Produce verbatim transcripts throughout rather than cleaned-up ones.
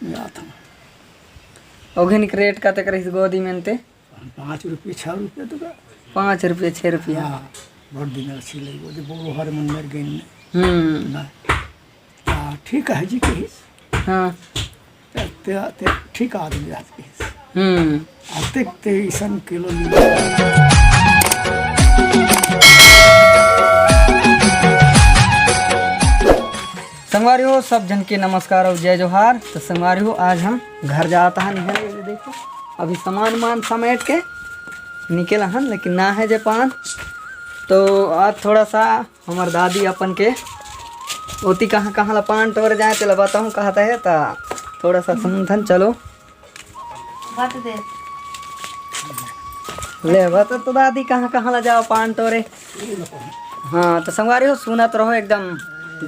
जात हूँ। ओघन के रेट कतेक रहिस गोदी में ते? पाँच रुपये, छः रुपये तो का। पाँच रुपये, छः रुपये। हाँ, बहुत दिन अच्छी लगी, वो जो बोरो हर मन मर गई ने। हम्म। ना। हाँ, ठीक है जी कहिस। हाँ। ते, ते, ते ठीक आदमी जात कहिस। हम्म। आते ते इसन किलो ली। संगवारी हो, सब झन के नमस्कार अउ जय जोहार। तो संगवारी हो, आज हम घर जात हन, इहन ये देखो, अभी सामान मान समेट के निकल हन, लेकिन ना है जे पान। तो आज थोड़ा सा हमर दादी अपन के ओती कहाँ कहाँ ला पान टोरे जाए तेला बताहूँ कहत हे, त थोड़ा सा सुनथन, चलो। बत दे। ले बता तो दादी कहाँ कहाँ ला जाओ पान टोरे। हाँ, तो संगवारी हो, सुनत रहो एकदम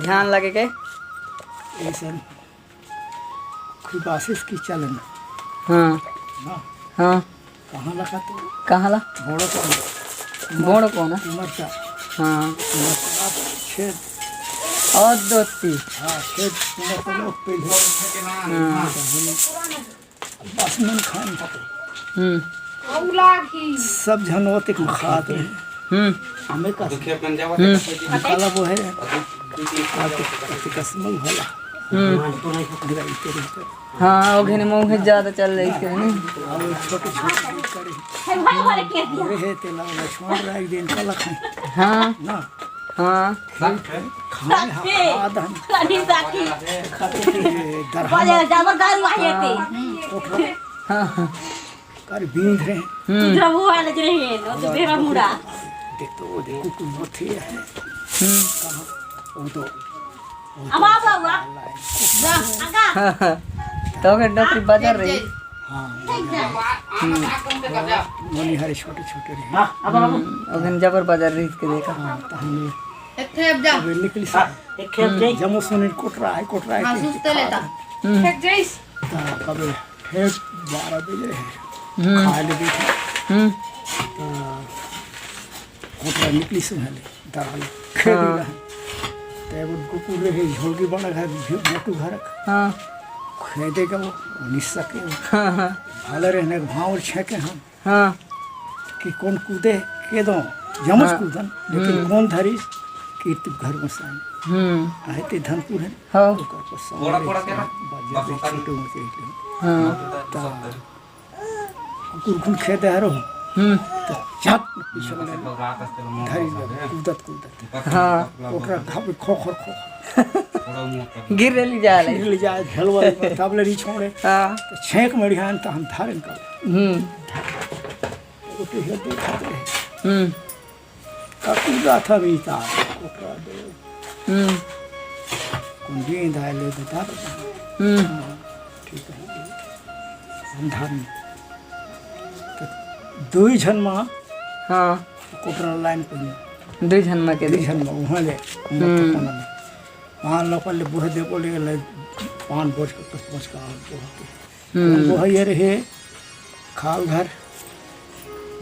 ध्यान लगे के। ऐसन खुबासिस की चलन। हाँ। ना। हाँ। कहाँ लगा तो? कहाँ ला? बोड़ो कौन? बोड़ो कौन है? उमर का। हाँ। उमर का छेद। और दोस्ती। हाँ, छेद उमर का लोग पहले। हाँ। तो हम बस मन खान खाते। हम्म। सब झन ओतिक खात रहे। हम्म। हमें कस-, हम्म। काला वो है, आते, आते कसमल भला। हम्म। गिराई तेरे ऊपर। हाँ, ओघे ने मोघे ज्यादा चल रही है ना। और छोटे छोटे करे। हे भाई, भाई, क्या दिया? अरे हे, तेला वाला छोड़ रहा है, एक दिन का लखन। हाँ। ना। हाँ। खाए हा, साथे। आदम। रानी साथी। खाते थे, दरहम। बोले, जाबर दारू आ जाते। हाँ। हाँ, हाँ। कर बींध रहे हैं। हम्म। दूसरा वो वाले जो रहे हैं, वो तो तेरा मुड़ा। देख तो, वो देखो, कुकुर बहुत ही है। हम्म। कहाँ? वो तो, वो अब तो आ बाबा। जा, आगा। तो अगर डॉक्टर बाजार रही। हाँ, ठीक है। हम्म। वो नहीं, हरे छोटे छोटे रहे। हाँ, अब बाबू। हम्म, अगन जबर बाजार रही इसके देखा। हाँ, तो हमने एक थे अब जा। अब निकली सा। हाँ, एक खेप हम्म। जाई। जमो सुनील कोटरा है, कोटरा है, हाँ, के सुस्ते लेता। हम्म। फेंक जाइस। ता कबे फेर बारह बजे रहे। हम्म। खाए ले बैठे। हम्म। ता कोटरा निकली सुहले, दराल। हाँ। खेदी रहे। ते वो कुकुर रहे, झोलकी बड़ा घर, झो-, मोटू घर। हाँ। खेदे का वो, निस्सा के वो। हाँ, हाँ। भाला रहने के भाव और छेके हम। हाँ। कि कौन कूदे, के दो, जमज हाँ। कूदन, लेकिन हम्म। कौन धरिस कि तू घर में सान। हम्म। आहे ते धनपुर है। हाँ। ओकर पर सवार कोड़ा, कोड़ा है, के ना? बाजे बस पे ओकर छोटे मोटे एक लोग। हाँ। ता कुकुर खुन खेदे हरो। हम्म। तो झट पीछे वाले धरी ले, कूदत, कूदत। हाँ। ओकरा घाव में खो, खो, खो। गिर ले जा ले। गिर ले जा, झलवा ले, तब ले नहीं छोड़े। हाँ। तो छेक मरिहान तो हम धारन कर। हम्म। वो तो ये देखा दे। हम्म। का कूदा था भी था। ओकरा दे। हम्म। कुंडी दाय ले बता। हम्म। हाँ, ठीक है। हम धारन। तो दुई झन मा हाँ। कोटरा लाइन पे दुई झन मा के दुई दे। झन मा उहाँ ले, हम्म। मत कोना में। पान लोकल ले बुढ़े दे बोले ले पान बोझ के, कुछ बोझ का आन के होते। हम्म। वो है ये रहे खाल घर,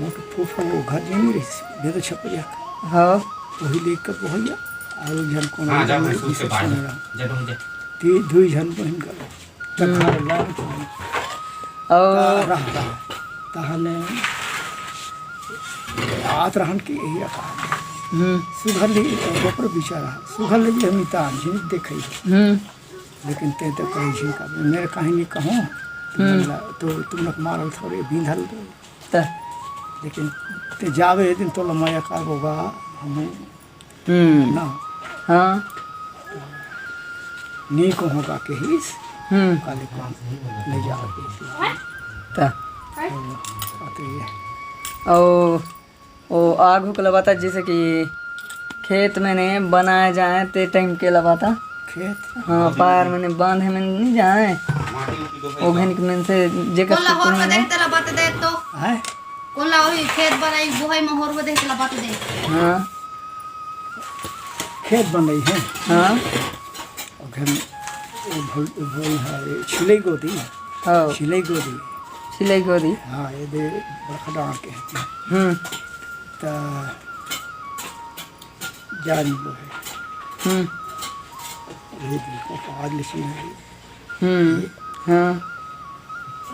मोट फूफा वो घर जे नहीं रही, दे दो छपरिया। हाँ। वही लेकर वो है, और झन कोना हाँ, जा, में मैं सूत के रिसेप्शन बाहर में जा। रहा। जा, जा। ती दुई झन बहन कर। हम्म। घर ला। और ता रह, रह। तहने आत रहन की यही अकाल। हम्म। सुघर ले, ऊपर बिचारा, सुघर ले भी हम इतान, जिनिस देखई। हम्म। लेकिन ते तो कहीं झिन का, मेरे कहीं नहीं कहूँ। हम्म। तो तुम लोग मारल थोड़े, बींधल दो। त? लेकिन ते जावे एक दिन तो लमाया का होगा, हमें हम्म। ना। हाँ। नी को होगा के हिस, हम्म। काले को ले जाओ के हिस। त? तो, तो ये। ओ, ओ आगू के लबाता जैसे कि खेत में ने बनाए जाए ते टाइम के लबाता। खेत? हाँ, पार में ने बांधे में नहीं जाए। ओ घन के मन से जे कोन ला कष्ट होर में तुम्हें देख तेला बत दे तो? हैं? कोन ला वही खेत बनाई, बोहई में होर में देख तेला बत दे। हाँ। खेत बनाई है। हाँ। ओ घन, ओ भल-, ओ भल है, छिलई गोदी। हाँ। छिलई गोदी। छिलई गोदी। हाँ, ये दे बड़खा डांड के है। हम्म। ता जान बोहे। हम्म। ये देखो, आज ले छिलई। हम्म। ये हाँ।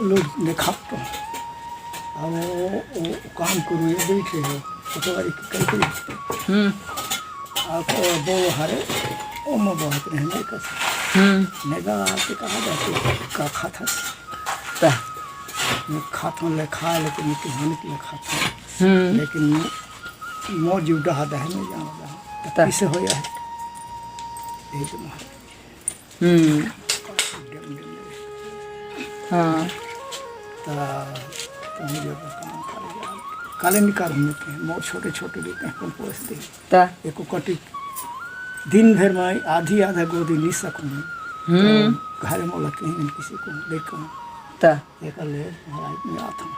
लोग देखा तो, अब वो, वो काम करू, ये बैठे हो, पटवारी के कई कई। हम्म। आप वो हरे, वो में बहुत रहने का। हम्म। नेगा आके कहा जाते, का खाता? ता। मैं खाता हूँ, ले खा, लेकिन मैं किसान के लिए खाता हूँ। हम्म। लेकिन मो-, मो जीव डहा दहे नहीं जाना दहा। ता। किसे होया है? यही तो मार। हम्म। हाँ। ता, तुम जब काम कर जाओ। काले निकाल में के, मो छोटे छोटे देते हैं, कौन पोस दे। ता। एको कटी दिन भर में आधी आधा गोदी नहीं सकूँ। हम्म। तो घर में लगे हैं किसी को देखा। ता। एकर ले महाराज में आता हूँ।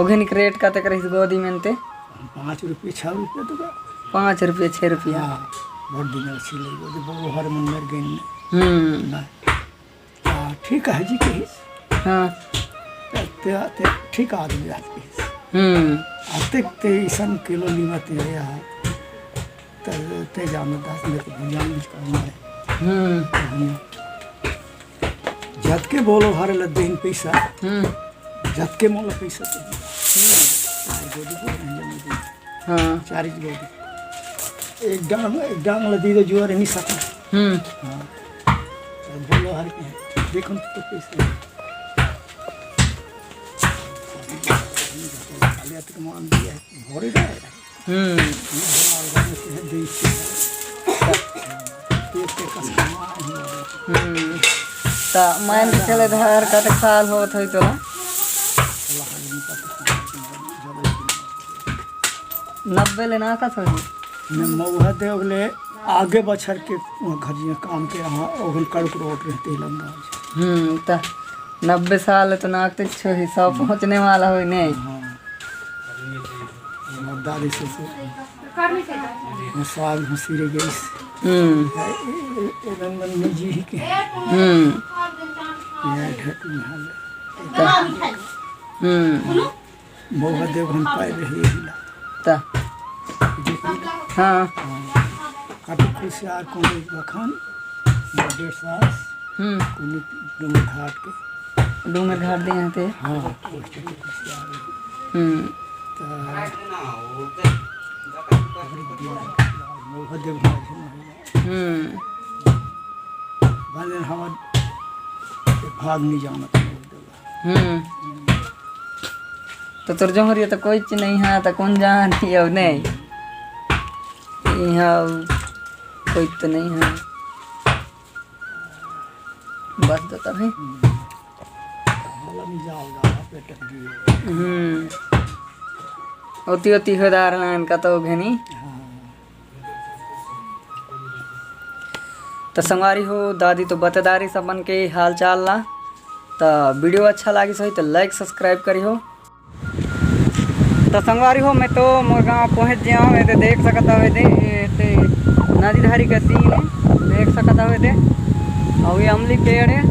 ओघे निक रेट का तक रहिस गोदी में ते? पाँच रुपये, छः रुपये तो का। पाँच रुपये, छः रुपये। हाँ, बहुत दिन अच्छी लगी, वो तो वो हर मन मर गई ने। हम्म। ना। हाँ, ठीक है जी कहिस। हाँ। ते, ते, ते ठीक आदमी बात कहिस। हम्म। आते ते इसन किलो लीमत है यार। ते, ते जानो दस में तो भुंजान भी करना है। हम्म। हम्म। जतके बोलो हर लद्दे इन पैसा। हम्म। जतके मोला पैसा चाहिए। हम्म। चार गोदी बोल रहे हैं, जमा दे। हाँ। चार ही गोदी। एक डांग, एक डांग लदी तो जुआर नहीं सकता। हम्म। हाँ। तो बोलो हर के, देखो तो पैसा। खाली हाथ के मान दिया है, भरे जाएगा। हम्म। ये भरा होगा, मैं तुम्हें दे इसके। ये इसके कस खाना है। हम्म। त मैन के चले धार कतक साल होत होई तोला? नब्बे ले ना कस होई? मैं मउहा दे ओगले आगे बछर के वो घरिया काम के रहा, ओगन कड़क रोड रहते लंदा। हम्म, त नब्बे साल तो नाक ते छो ही, सौ पहुँचने वाला होई नहीं। हाँ। हमार दादी ससुर, वो साग मसीरे गइस। हम्म। ए, ए, ए, ए, रंगन में जी ही के। हम्म। ये ढक में हाल। त, हम्म। मउहा देवघन पाए रही हिला। त, हाँ। हाँ। काटी खुशियार कोने बखन, बर्थडे सास, हम्म। कुनी डूंगर घाट के। डूंगर घाट दे यहाँ पे। हाँ, पोस्टर के खुशियार। हम्म। त, मउहा देवघन हम्म। भले हमार भाग नहीं जाना था। हम्म। तो तोर जोहरिया तो कोई चीज नहीं है, तो कौन जान ही हो नहीं? यहाँ कोई तो नहीं है। बस तो तभी। हम्म। हम्म। ओती ओती होदार लाइन का तो घनी। हाँ। त संगवारी हो, दादी तो बतेदारी सबन के हाल चाल ला। त वीडियो अच्छा लागिस होही त like subscribe करिहो। त संगवारी हो, मैं तो मोर गाँव पहुँच जाऊँ। ये दे देख सकत हवे दे, ये ते नदी धारी का सीन है, देख सकत हवे दे। और ये अमली पेड़ है।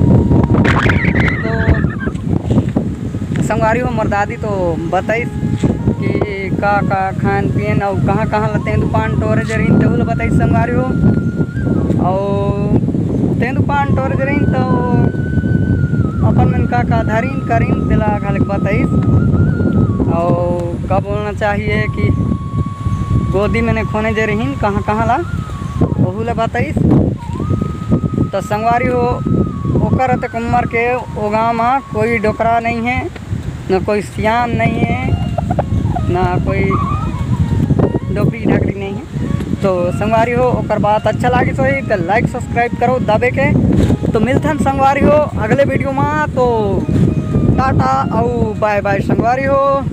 तो संगवारी हो, मोर दादी तो बताइस कि का का खान पियन अउ कहाँ कहाँ ला तेंदू पान टोरे जे रहिन, तेहू ला बताइस संगवारी हो। अउ तेंदू पान टोरे जे रहिन तो अपन मन का का धरिन करिन, तेला घलक बताइस। अउ का बोलना चाहिए कि गोदी में ने खोने जे रहिन कहाँ कहाँ ला, ओहू ला बताइस। तो संगवारी हो, ओकर अतक उम्र के ओ गाँव म कोई डोकरा नहीं है, न कोई सियान नहीं है, न कोई डोकरी ढाकरी नहीं है। तो संगवारी हो, ओकर बात अच्छा लागिस होही त like subscribe करो दबे के। तो मिलथन संगवारी हो अगले वीडियो म। तो टाटा अउ bye bye संगवारी हो।